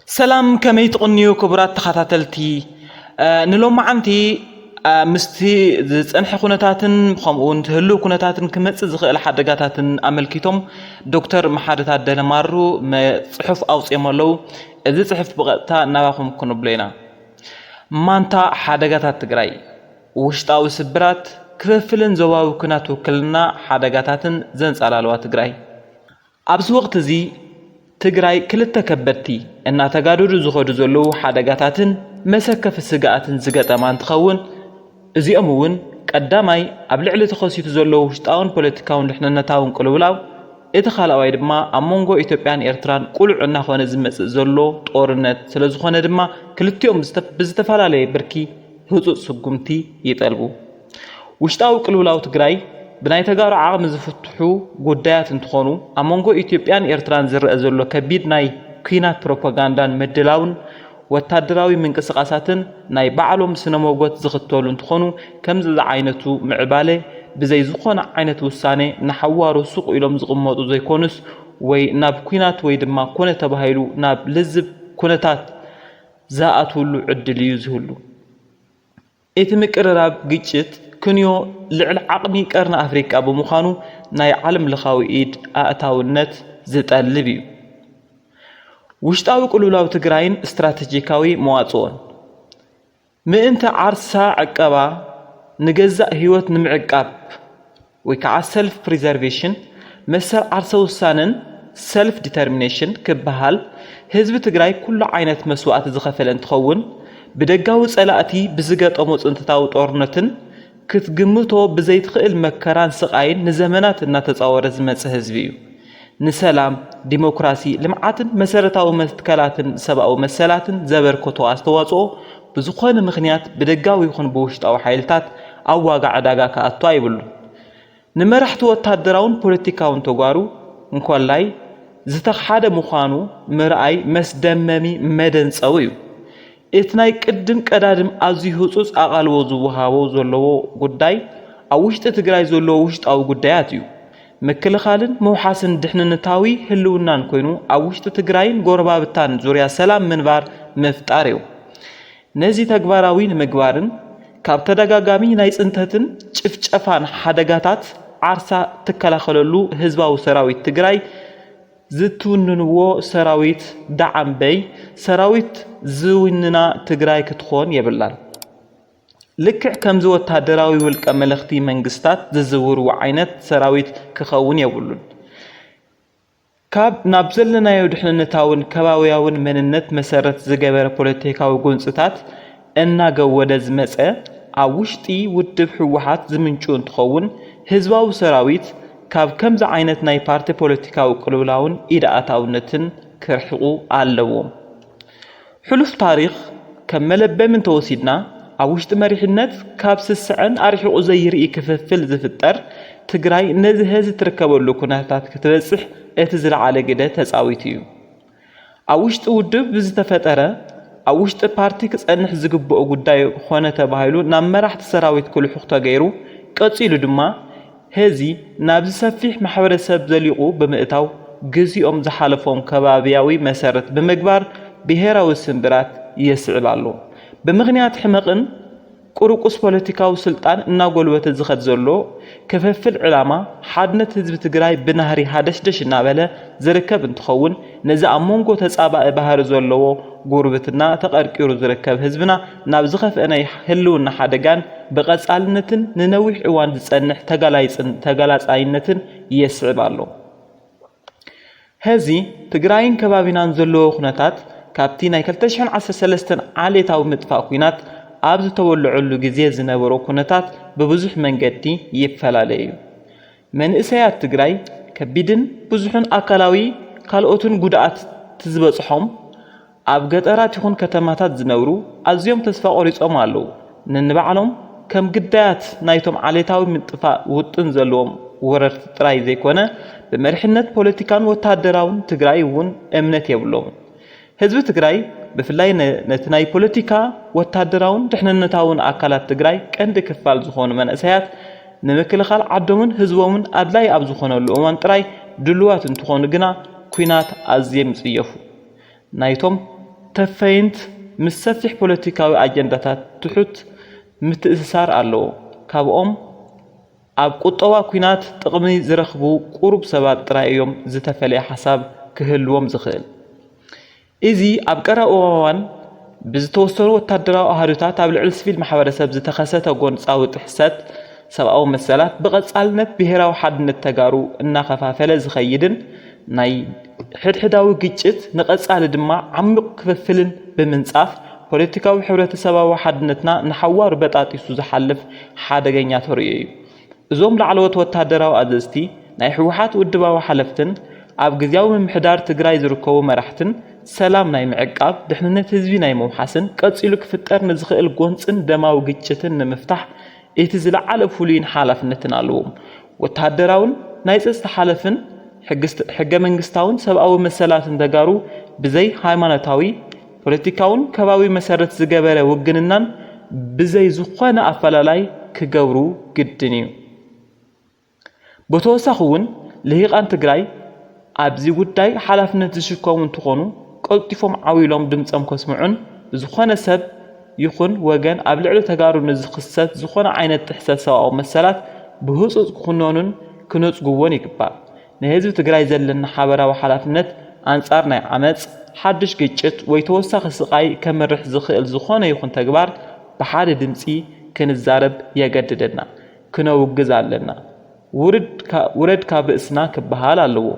ሰላም፣ ከመይ ትቕንዩ ክቡራት ተኸታተልቲ? እ፣ ንሎማዓንቲ፣ እ፣ ምስቲ ዝጸንሐ ኩነታትን ከምኡ እውን ትህልው ኩነታትን ክመጽእ ዝኽእል ሓደጋታትን ኣመልኪቶም ዶክተር መሓሪ ታደለ ማሩ መ-፣ ጽሑፍ ኣውጺኦም ኣለዉ። እዚ ጽሑፍ ብቐጥታ ናባኹም ክንብሎ ኢና። ማንታ ሓደጋታት ትግራይ፣ ውሽጣዊ ስብራት፣ ክፍፍልን ዞባዊ ኩናት ውክልና ሓደጋታትን ዘንጻላለዋ ትግራይ። ኣብዚ ወቕቲ እዚ ትግራይ ክልተ ከበድቲ እናተጋደዱ ዝኸዱ ዘለዉ ሓደጋታትን መሰከፊ ስግኣትን ዝገጠማ እንትኸውን፣ እዚኦም እውን ቀዳማይ ኣብ ልዕሊ ተኸሲቱ ዘሎ ውሽጣውን ፖለቲካውን ድሕንነታውን ቅልውላው፣ እቲ ካልኣዋይ ድማ ኣብ መንጎ ኢትዮጵያን ኤርትራን ቁሉዕ እናኾነ ዝመጽእ ዘሎ ጦርነት ስለ ዝኾነ ድማ ክልቲኦም ብዝተ-፣ ብዝተፈላለየ ብርኪ ህጹጽ ስጉምቲ ይጠልቡ። ውሽጣዊ ቅልውላው ትግራይ ብናይ ተጋሩ ዓቕሚ ዝፍትሑ ጉዳያት እንትኾኑ፣ ኣብ መንጎ ኢትዮጵያን ኤርትራን ዝረአ ዘሎ ከቢድ ናይ ኲናት ፕሮፓጋንዳን ምድላውን ወታደራዊ ምንቅስቓሳትን ናይ ባዕሎም ስነ ሞጎት ዝኽተሉ እንትኾኑ፣ ከምዚ ዝዓይነቱ ምዕባለ ብዘይ ዝኾነ ዓይነት ውሳኔ ንሓዋሩ ሱቕ ኢሎም ዝቕመጡ ዘይኮኑስ፣ ወይ ናብ ኲናት ወይ ድማ ኮነ ተባሂሉ ናብ ልዝብ ኩነታት ዝኣትውሉ ዕድል እዩ ዝህሉ። እቲ ምቅርራብ ግጭት ክንዮ ልዕሊ ዓቕሚ ቀርኒ ኣፍሪቃ ብምዃኑ ናይ ዓለም ለኻዊ ኢድ ኣእታውነት ዝጠልብ እዩ። ውሽጣዊ ቅልውላው ትግራይን ስትራቴጂካዊ መዋጽኦን። ምእንቲ ዓርሳ ዕቀባ፣ ንገዛእ ህይወት ንምዕቃብ ወይ ከዓ ሰልፍ ፕሪዘርቬሽን፣ መሰል ዓርሰ ውሳነን ሰልፍ ዲተርሚኔሽን ክበሃል ህዝቢ ትግራይ ኩሉ ዓይነት መስዋእቲ ዝኸፈለ እንትኸውን፣ ብደጋዊ ጸላእቲ ብዝገጠሞ ጽንተታዊ ጦርነትን ክትግምቶ ብዘይትኽእል መከራን ስቓይን ንዘመናት እናተጻወረ ዝመጸ ህዝቢ እዩ። ንሰላም፣ ዲሞክራሲ፣ ልምዓትን መሰረታዊ መትከላትን ሰብኣዊ መሰላትን ዘበርከቶ ኣስተዋጽኦ ብዝኾነ ምኽንያት ብደጋዊ ይኹን ብውሽጣዊ ሓይልታት ኣብ ዋጋ ዕዳጋ ክኣቱ ኣይብሉን። ንመራሕቲ ወታደራውን ፖለቲካውን ተጓሩ እንኮላይ ዝተኽሓደ ምዃኑ ምርኣይ መስደመሚ መደንጸዊ እዩ። እቲ ናይ ቅድም ቀዳድም ኣዝዩ ህጹጽ ኣቓልቦ ዝወሃቦ ዘለዎ ጉዳይ ኣብ ውሽጢ ትግራይ ዘለዎ ውሽጣዊ ጉዳያት እዩ። ምክልኻልን ምውሓስን ድሕንነታዊ ህልውናን ኮይኑ ኣብ ውሽጢ ትግራይን ጎረባብታን ዙርያ ሰላም ምንባር ምፍጣር እዩ። ነዚ ተግባራዊ ንምግባርን ካብ ተደጋጋሚ ናይ ጽንተትን ጭፍጨፋን ሓደጋታት ዓርሳ ትከላኸለሉ ህዝባዊ ሰራዊት ትግራይ ዝትውንንዎ ሰራዊት ደዓምበይ ሰራዊት ዝውንና ትግራይ ክትኾን የብላን። ልክዕ ከምዚ ወታደራዊ ውልቀ መለኽቲ መንግስታት ዝዝውርዎ ዓይነት ሰራዊት ክኸውን የብሉን። ካብ ናብ ዘለናዮ ድሕንነታውን ከባብያውን መንነት መሰረት ዝገበረ ፖለቲካዊ ጎንፅታት እናገወደ ዝመፀ ኣብ ውሽጢ ውድብ ህወሓት ዝምንጩ እንትኸውን፣ ህዝባዊ ሰራዊት ካብ ከምዚ ዓይነት ናይ ፓርቲ ፖለቲካዊ ቅልውላውን ኢድ ኣእታውነትን ክርሕቑ ኣለዎም። ሕሉፍ ታሪኽ ከም መለበሚ እንተወሲድና፣ ኣብ ውሽጢ መሪሕነት ካብ ስስዐን ኣርሒቑ ዘይርኢ ክፍፍል ዝፍጠር፣ ትግራይ ነዚ ሐዚ ትርከበሉ ኩነታት ክትበፅሕ እቲ ዝለዓለ ግደ ተፃዊቱ እዩ። ኣብ ውሽጢ ውድብ ብዝተፈጠረ፣ ኣብ ውሽጢ ፓርቲ ክፀንሕ ዝግብኦ ጉዳይ ኾነ ተባሂሉ ናብ መራሕቲ ሰራዊት ክልሑኽ ተገይሩ፣ ቀፂሉ ድማ ሐዚ ናብዚ ሰፊሕ ማሕበረሰብ ዘሊቑ ብምእታው፣ ግዚኦም ዝሓለፎም ከባብያዊ መሰረት ብምግባር ብሄራዊ ስምብራት የስዕብ ኣሎ። ብምኽንያት ሕመቕን ቁርቁስ ፖለቲካዊ ስልጣን እናጎልበተ ዝኸድ ዘሎ ክፍፍል ዕላማ፣ ሓድነት ህዝቢ ትግራይ ብናህሪ ሃደሽደሽ እናበለ ዝርከብ እንትኸውን፣ ነዚ ኣብ መንጎ ተፃባኢ ባህሪ ዘለዎ ጉርብትና ተቐርቂሩ ዝርከብ ህዝብና ናብ ዝኸፍአ ናይ ህልውና ሓደጋን ብቐፃልነትን ንነዊሕ እዋን ዝፀንሕ ተጋላይፅን ተጋላፃይነትን የስዕብ ኣሎ። ሐዚ ትግራይን ከባቢናን ዘለዎ ኩነታት ካብቲ ናይ ክልተ ሽሕን ዓሰርተ ሰለስተን ዓሌታዊ ምጥፋእ ኲናት ኣብ ዝተወለዐሉ ግዜ ዝነበሮ ኩነታት ብብዙሕ መንገዲ ይፈላለ እዩ። መንእሰያት ትግራይ ከቢድን ብዙሕን ኣካላዊ ካልኦትን ጉድኣት ትዝበፅሖም፣ ኣብ ገጠራት ይኹን ከተማታት ዝነብሩ ኣዝዮም ተስፋ ቆሪጾም ኣለዉ። ነንባዕሎም ከም ግዳያት ናይቶም ዓሌታዊ ምጥፋእ ውጥን ዘለዎም ወረርቲ ጥራይ ዘይኮነ፣ ብመሪሕነት ፖለቲካን ወታደራውን ትግራይ እውን እምነት የብሎምን። ህዝቢ ትግራይ ብፍላይ ነ-፣ ነቲ ናይ ፖለቲካ፣ ወታደራውን ድሕንነታውን ኣካላት ትግራይ ቀንዲ ክፋል ዝኾኑ መንእሰያት ንምክልኻል ዓዶምን ህዝቦምን ኣድላይ ኣብ ዝኾነሉ እዋን ጥራይ ድሉዋት እንትኾኑ ግና ኲናት ኣዝዮም ይጽየፉ። ናይቶም ተፈይንት ምስ ሰፊሕ ፖለቲካዊ ኣጀንዳታት ትሑት ምትእስሳር ኣለዎ። ካብኦም ኣብ ቁጠባ ኲናት ጥቕሚ ዝረኽቡ ቁሩብ ሰባት ጥራይ እዮም ዝተፈለየ ሓሳብ ክህልዎም ዝኽእል። እዚ ኣብ ቀረባ እዋን ብዝተወሰኑ ወታደራዊ ኣሃዱታት ኣብ ልዕሊ ሲቪል ማሕበረሰብ ዝተኸሰተ ጎንጻዊ ጥሕሰት ሰብኣዊ መሰላት ብቐጻልነት ብሄራዊ ሓድነት ተጋሩ እናኸፋፈለ ዝኸይድን ናይ ሕድሕዳዊ ግጭት ንቐጻሊ ድማ ዓሚቕ ክፍፍልን ብምንጻፍ ፖለቲካዊ ሕብረተሰባዊ ሓድነትና ንሓዋሩ በጣጢሱ ዝሓልፍ ሓደገኛ ተርእዮ እዩ። እዞም ላዕለዎት ወታደራዊ ኣዘዝቲ ናይ ህወሓት ውድባዊ ሓለፍትን ኣብ ግዝያዊ ምምሕዳር ትግራይ ዝርከቡ መራሕትን ሰላም ናይ ምዕቃብ፣ ድሕንነት ህዝቢ ናይ ምውሓስን ቀጺሉ ክፍጠር ንዝኽእል ጎንጽን ደማዊ ግጭትን ንምፍታሕ እቲ ዝለዓለ ፍሉይን ሓላፍነትን ኣለዎም። ወታደራውን ናይ ጸጥታ ሓለፍን ሕግስት-፣ ሕገ መንግስታውን ሰብኣዊ መሰላትን ተጋሩ ብዘይ ሃይማኖታዊ፣ ፖለቲካውን ከባቢ መሰረት ዝገበረ ውግንናን ብዘይ ዝኾነ ኣፈላላይ ክገብሩ ግድን እዩ። ብተወሳኺ እውን ልሂቃን ትግራይ ኣብዚ ጉዳይ ሓላፍነት ዝሽከሙ እንትኾኑ ቀልጢፎም ዓው ኢሎም ድምፆም ከስምዑን ብዝኾነ ሰብ ይኹን ወገን ኣብ ልዕሊ ተጋሩ ንዝኽሰት ዝኾነ ዓይነት ጥሕሰት ሰብኣዊ መሰላት ብህፁፅ ክኹነኑን ክነፅጉዎን ይግባእ። ንህዝቢ ትግራይ ዘለና ሓበራዊ ሓላፍነት ኣንፃር ናይ ዓመፅ፣ ሓድሽ ግጭት ወይ ተወሳኺ ስቓይ ከምርሕ ዝኽእል ዝኾነ ይኹን ተግባር ብሓደ ድምፂ ክንዛረብ የገድደና። ክነውግዝ ኣለና። ውርድ ካ-፣ ውረድ ካብ ርእስና ክበሃል ኣለዎ።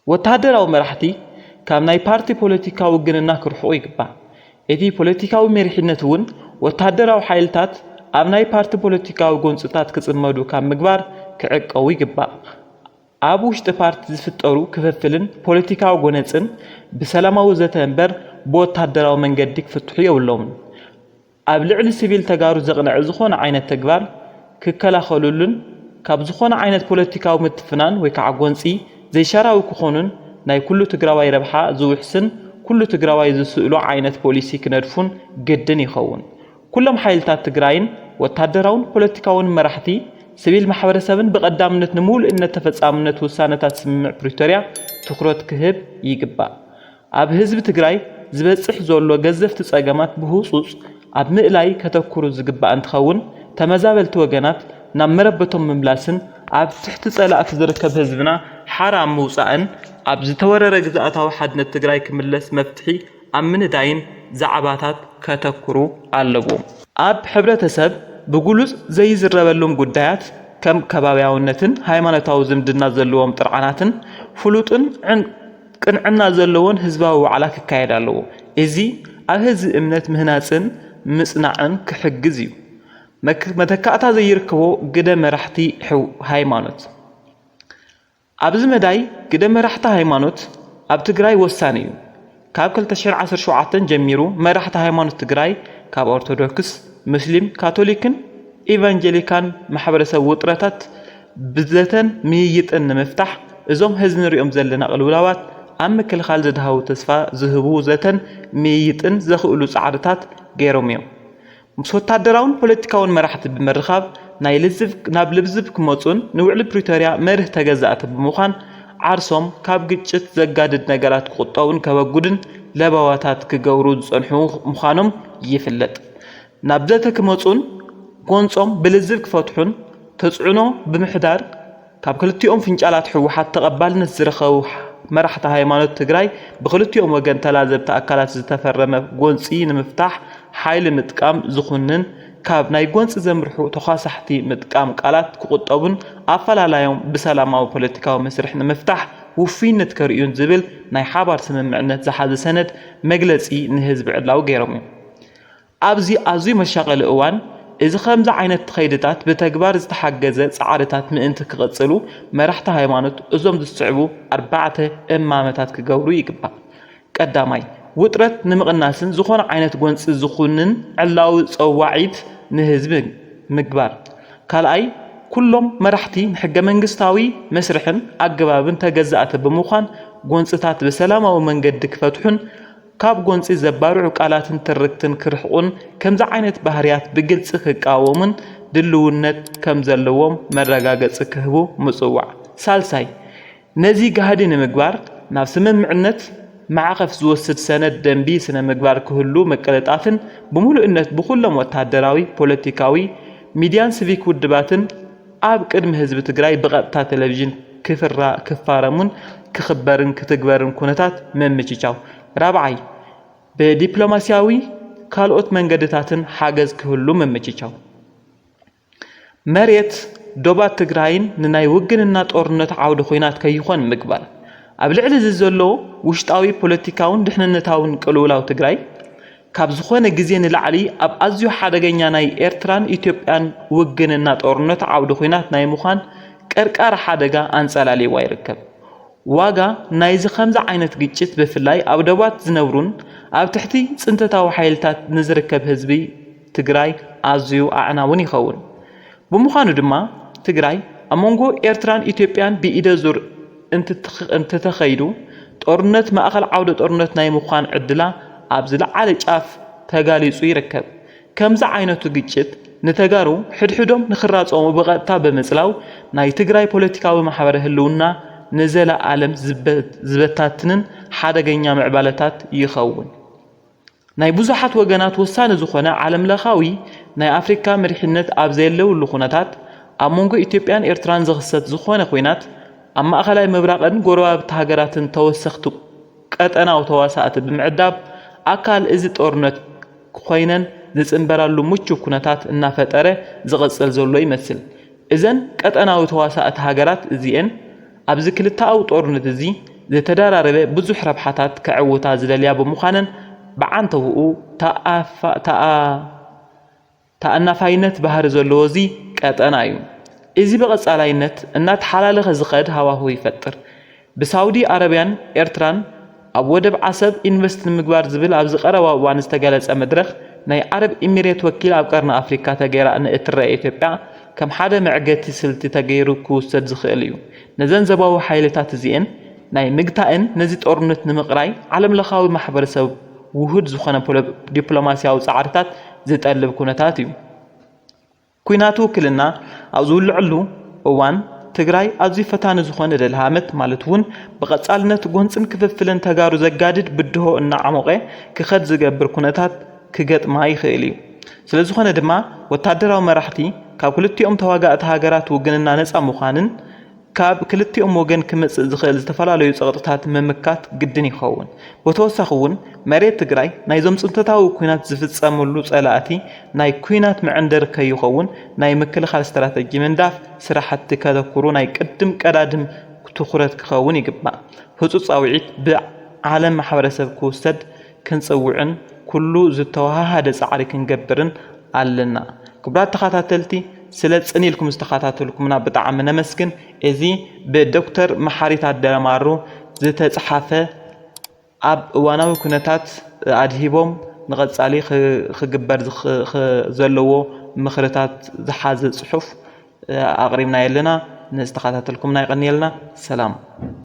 ወታደራዊ መራሕቲ ካብ ናይ ፓርቲ ፖለቲካዊ ውግንና ክርሕቑ ይግባእ። እቲ ፖለቲካዊ መሪሕነት እውን ወታደራዊ ሓይልታት ኣብ ናይ ፓርቲ ፖለቲካዊ ጎንፅታት ክፅመዱ ካብ ምግባር ክዕቀቡ ይግባእ። ኣብ ውሽጢ ፓርቲ ዝፍጠሩ ክፍፍልን ፖለቲካዊ ጎነፅን ብሰላማዊ ዘተ እምበር ብወታደራዊ መንገዲ ክፍትሑ የብሎምን። ኣብ ልዕሊ ሲቪል ተጋሩ ዘቕንዐ ዝኾነ ዓይነት ተግባር ክከላኸሉሉን ካብ ዝኾነ ዓይነት ፖለቲካዊ ምትፍናን ወይ ከዓ ጎንፂ ዘይሻራዊ ክኾኑን ናይ ኩሉ ትግራዋይ ረብሓ ዝውሕስን ኩሉ ትግራዋይ ዝስእሎ ዓይነት ፖሊሲ ክነድፉን ግድን ይኸውን። ኩሎም ሓይልታት ትግራይን ወታደራውን ፖለቲካውን መራሕቲ፣ ሲቪል ማሕበረሰብን ብቐዳምነት ንምሉእነት ተፈጻምነት ውሳነታት ስምምዕ ፕሪቶርያ ትኹረት ክህብ ይግባእ። ኣብ ህዝቢ ትግራይ ዝበፅሕ ዘሎ ገዘፍቲ ፀገማት ብህፁፅ ኣብ ምእላይ ከተኩሩ ዝግባእ እንትኸውን፣ ተመዛበልቲ ወገናት ናብ መረበቶም ምምላስን ኣብ ትሕቲ ፀላእቲ ዝርከብ ህዝብና ሓራ ኣብ ምውፃእን ኣብ ዝተወረረ ግዝኣታዊ ሓድነት ትግራይ ክምለስ መፍትሒ ኣብ ምንዳይን ዛዕባታት ከተኩሩ ኣለዎም። ኣብ ሕብረተሰብ ብግሉጽ ዘይዝረበሎም ጉዳያት ከም ከባብያውነትን ሃይማኖታዊ ዝምድና ዘለዎም ጥርዓናትን ፍሉጥን ዕን-፣ ቅንዕና ዘለዎን ህዝባዊ ዋዕላ ክካየድ ኣለዎ። እዚ ኣብ ህዝቢ እምነት ምህናጽን ምጽናዕን ክሕግዝ እዩ። መክ-፣ መተካእታ ዘይርከቦ ግደ መራሕቲ ሕው-፣ ሃይማኖት። ኣብዚ መዳይ ግደ መራሕቲ ሃይማኖት ኣብ ትግራይ ወሳኒ እዩ። ካብ ክልተ ሽሕን ዓሰርተ ሸውዓተን ጀሚሩ መራሕቲ ሃይማኖት ትግራይ ካብ ኦርቶዶክስ፣ ሙስሊም፣ ካቶሊክን ኢቫንጀሊካን ማሕበረሰብ ውጥረታት ብዘተን ምይይጥን ንምፍታሕ እዞም ሕዚ ንሪኦም ዘለና ቅልውላዋት ኣብ ምክልኻል ዘድሃቡ ተስፋ ዝህቡ ዘተን ምይይጥን ዘኽእሉ ፃዕርታት ገይሮም እዮም። ምስ ወታደራውን ፖለቲካውን መራሕቲ ብምርኻብ ናይ ልዝብ-፣ ናብ ልዝብ ክመፁን ንውዕሊ ፕሪቶርያ መርህ ተገዛእቲ ብምዃን ዓርሶም ካብ ግጭት ዘጋድድ ነገራት ክቑጠቡን ከበጉድን ለበዋታት ክገብሩ ዝፀንሑ ምዃኖም ይፍለጥ። ናብ ዘተ ክመፁን ጎንፆም ብልዝብ ክፈትሑን ተፅዕኖ ብምሕዳር ካብ ክልቲኦም ፍንጫላት ህወሓት ተቐባልነት ዝረኸቡ መራሕቲ ሃይማኖት ትግራይ ብክልቲኦም ወገን ተላዘብቲ ኣካላት ዝተፈረመ ጎንፂ ንምፍታሕ ሓይሊ ምጥቃም ዝኹንን ካብ ናይ ጎንፂ ዘምርሑ ተኳሳሕቲ ምጥቃም ቃላት ክቑጠቡን ኣፈላላዮም ብሰላማዊ ፖለቲካዊ መስርሕ ንምፍታሕ ውፉይነት ከርእዩን ዝብል ናይ ሓባር ስምምዕነት ዝሓዘ ሰነድ መግለፂ ንህዝቢ ዕላዊ ገይሮም እዮም። ኣብዚ ኣዝዩ መሻቐሊ እዋን፣ እዚ ከምዚ ዓይነት ከይድታት ብተግባር ዝተሓገዘ ጻዕርታት ምእንቲ ክቕጽሉ፣ መራሕቲ ሃይማኖት እዞም ዝስዕቡ ኣርባዕተ እማመታት ክገብሩ ይግባእ። ቀዳማይ፣ ውጥረት ንምቕናስን ዝኾነ ዓይነት ጎንጺ ዝኹንን ዕላዊ ጸዋዒት ንህዝቢ ምግባር። ካልኣይ፣ ኩሎም መራሕቲ ንሕገ መንግስታዊ መስርሕን ኣገባብን ተገዛእቲ ብምዃን፣ ጎንጽታት ብሰላማዊ መንገዲ ክፈትሑን ካብ ጎንጺ ዘባርዑ ቃላትን ትርክትን ክርሕቁን ከምዚ ዓይነት ባህርያት ብግልጺ ክቃወሙን ድልውነት ከም ዘለዎም መረጋገጺ ክህቡ ምጽዋዕ። ሳልሳይ፣ ነዚ ጋህዲ ንምግባር ናብ ስምምዕነት ማዕቐፍ ዝወስድ ሰነድ ደንቢ ስነ ምግባር ክህሉ ምቅልጣፍን ብምሉእነት ብኩሎም ወታደራዊ፣ ፖለቲካዊ፣ ሚድያን ሲቪክ ውድባትን ኣብ ቅድሚ ህዝቢ ትግራይ ብቐጥታ ቴሌቪዥን ክፍራ ክፋረሙን ክኽበርን ክትግበርን ኩነታት ምምችቻው። ራብዓይ፣ ብዲፕሎማሲያዊ ካልኦት መንገድታትን ሓገዝ ክህሉ ምምችቻው። መሬት ዶባት ትግራይን ንናይ ውግንና ጦርነት ዓውዲ ኹናት ከይኾን ምግባር። ኣብ ልዕሊ እዚ ዘሎ ውሽጣዊ ፖለቲካውን ድሕንነታውን ቅልውላው ትግራይ ካብ ዝኾነ ግዜ ንላዕሊ ኣብ ኣዝዩ ሓደገኛ ናይ ኤርትራን ኢትዮጵያን ውግንና ጦርነት ዓውዲ ኹናት ናይ ምዃን ቀርቃር ሓደጋ ኣንጸላልይዋ ይርከብ። ዋጋ ናይዚ ከምዚ ዓይነት ግጭት ብፍላይ ኣብ ዶባት ዝነብሩን ኣብ ትሕቲ ጽንተታዊ ሓይልታት ንዝርከብ ህዝቢ ትግራይ ኣዝዩ ኣዕናውን ይኸውን። ብምዃኑ ድማ ትግራይ ኣብ መንጎ ኤርትራን ኢትዮጵያን ብኢደ ዙር እንትትኽ- እንትተኸይዱ ጦርነት ማእኸል ዓውደ ጦርነት ናይ ምዃን ዕድላ ኣብ ዝለዓለ ጫፍ ተጋሊጹ ይርከብ። ከምዚ ዓይነቱ ግጭት ንተጋሩ ሕድሕዶም ንኽራጸሙ ብቐጥታ ብምጽላው ናይ ትግራይ ፖለቲካዊ ማሕበረ ህልውና ንዘለኣለም ዝበ- ዝበታትንን ሓደገኛ ምዕባለታት ይኸውን። ናይ ብዙሓት ወገናት ወሳኒ ዝኾነ ዓለምለኻዊ ናይ ኣፍሪካ መሪሕነት ኣብ ዘየለውሉ ኩነታት ኣብ መንጎ ኢትዮጵያን ኤርትራን ዝኽሰት ዝኾነ ኹናት ኣብ ማእኸላይ ምብራቕን ጎረባብቲ ሃገራትን ተወሰኽቲ ቀጠናዊ ተዋሳእቲ ብምዕዳብ ኣካል እዚ ጦርነት ኮይነን ዝጽንበራሉ ምቹው ኩነታት እናፈጠረ ዝቕጽል ዘሎ ይመስል። እዘን ቀጠናዊ ተዋሳእቲ ሃገራት እዚኤን ኣብዚ ክልተኣዊ ጦርነት እዚ ዝተደራረበ ብዙሕ ረብሓታት ከዕውታ ዝደልያ ብምዃነን ብዓንተውኡ ተኣፋ- ተኣ- ተኣናፋይነት ባህሪ ዘለዎ እዚ ቀጠና እዩ። እዚ ብቐጻላይነት እናተሓላለኸ ዝኸድ ሃዋህው ይፈጥር። ብሳውዲ ኣረብያን ኤርትራን ኣብ ወደብ ዓሰብ ኢንቨስት ንምግባር ዝብል ኣብዚ ቀረባ እዋን ዝተገለጸ መድረኽ ናይ ዓረብ ኢሚሬት ወኪል ኣብ ቀርኒ ኣፍሪካ ተገይራ ንእትረአ ኢትዮጵያ ከም ሓደ መዕገቲ ስልቲ ተገይሩ ክውሰድ ዝኽእል እዩ። ነዘን ዘባዊ ሓይልታት እዚኤን ናይ ምግታእን ነዚ ጦርነት ንምቕራይ ዓለምለኻዊ ማሕበረሰብ ውሁድ ዝኾነ ፖሎ- ዲፕሎማሲያዊ ጻዕርታት ዝጠልብ ኩነታት እዩ። ኩናት ውክልና ኣብ ዝውልዐሉ እዋን ትግራይ ኣዝዩ ፈታኒ ዝኾነ ደልሃመት ማለት እውን ብቐጻልነት ጎንፅን ክፍፍልን ተጋሩ ዘጋድድ ብድሆ እናዓሞቐ ክኸድ ዝገብር ኩነታት ክገጥማ ይኽእል እዩ። ስለዝኾነ ድማ ወታደራዊ መራሕቲ ካብ ክልቲኦም ተዋጋእቲ ሃገራት ውግንና ነፃ ምዃንን ካብ ክልቲኦም ወገን ክመጽእ ዝኽእል ዝተፈላለዩ ጸቕጥታት ምምካት ግድን ይኸውን። ብተወሳኺ እውን መሬት ትግራይ ናይዞም ጽንተታዊ ኲናት ዝፍጸመሉ ጸላእቲ ናይ ኲናት መዐንደሪ ከይኸውን ናይ ምክልኻል ስትራተጂ ምንዳፍ ስራሕቲ ከተኩሩ ናይ ቅድም ቀዳድም ትኹረት ክኸውን ይግባእ። ህጹጽ ጻውዒት ብዓለም ማሕበረሰብ ክውሰድ ክንጽውዕን ኩሉ ዝተወሃሃደ ጻዕሪ ክንገብርን ኣለና። ክቡራት ተኸታተልቲ፣ ስለ ጽን ኢልኩም ዝተኸታተልኩምና ብጣዕሚ ነመስግን። እዚ ብዶክተር መሓሪ ታደለ ማሩ ዝተጽሓፈ ኣብ እዋናዊ ኩነታት ኣድሂቦም ንቐጻሊ ኽ- ክግበር ዝኽ- ኽ- ዘለዎ ምኽርታት ዝሓዘ ጽሑፍ ኣቕሪብና የለና። ንዝተኸታተልኩምና የቐንየልና። ሰላም።